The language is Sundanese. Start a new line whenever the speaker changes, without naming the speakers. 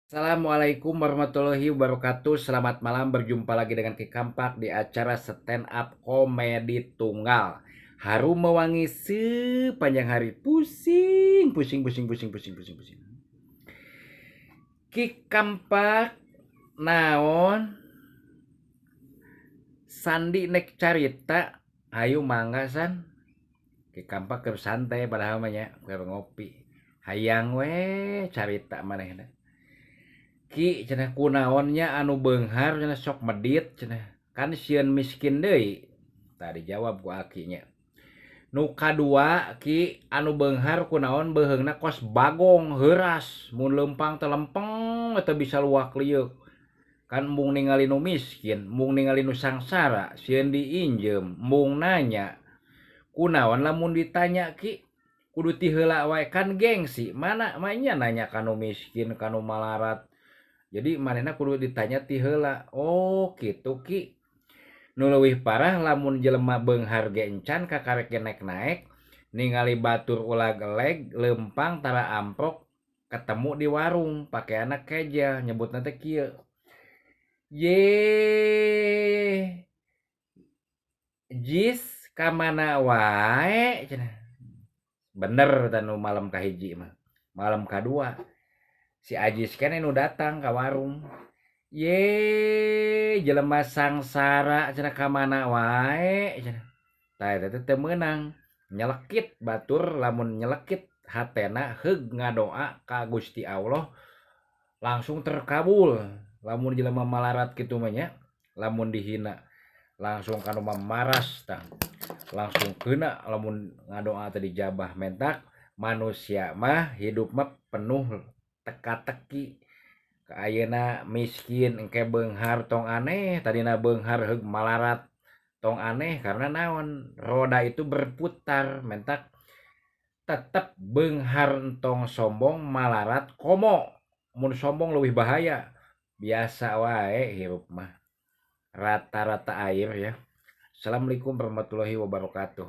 Assalamualaikum warahmatullahi wabarakatuh. Selamat malam, berjumpa lagi dengan Ki Kampak di acara stand up komedi tunggal. Harum mewangi sepanjang hari. Pusing, pusing, pusing, pusing, pusing, pusing, pusing. Ki Kampak naon? Sandi nek carita, ayo mangga san. Ki Kampak keur santai padahal mah nya, keur ngopi. Hayang we carita manehna. Ki cenah kunaonnya anu beunghar cenah sok medit cenah kan sieun miskin deui. Tadi jawab ku akinya. Nu kadua ki anu beunghar kunaon beuheungna kos bagong heuras mun leumpang teh lempeng teu bisa luak lieuk. Kan embung ningali nu miskin, embung ningali nu sangsara, sieun diinjeum, embung nanya. Kunaon lamun ditanya ki kudu ti heula wae kan gengsi, mana mah nya nanya ka nu miskin ka nu malarat. Jadi manehna kudu ditanya ti heula. Oh kitu ki. Nu leuwih parah lamun jelema beunghar ge encan kakarek ge naek-naek ningali batur ulag-eleg leumpang tara amprok ketemu di warung pakeanna keja nyebutna teh kieu. Ye jis ka mana wae cenah. Bener tah nu malam kahiji mah. Malam kadua si Ajis keneh nu datang ka warung. Ye jelema sangsara cenah ka mana wae cenah. Tah eta teh teu meunang nyelekit batur lamun nyelekit hatena heug ngadoa ka Gusti Allah langsung terkabul. Lamun jelema malarat kitu mah nya, lamun dihina langsung kanu maras tah. Langsung keuna lamun ngadoa teh dijabah mentak manusia mah hidup mah penuh teka-teki. Ayeuna miskin engke beunghar tong aneh, tadina beunghar heug malarat tong aneh karena naon roda itu berputar mentak tetep beunghar entong sombong malarat komo mun sombong leuwih bahaya. Biasa wae hirup mah rata-rata air ya. Assalamualaikum warahmatullahi wabarakatuh.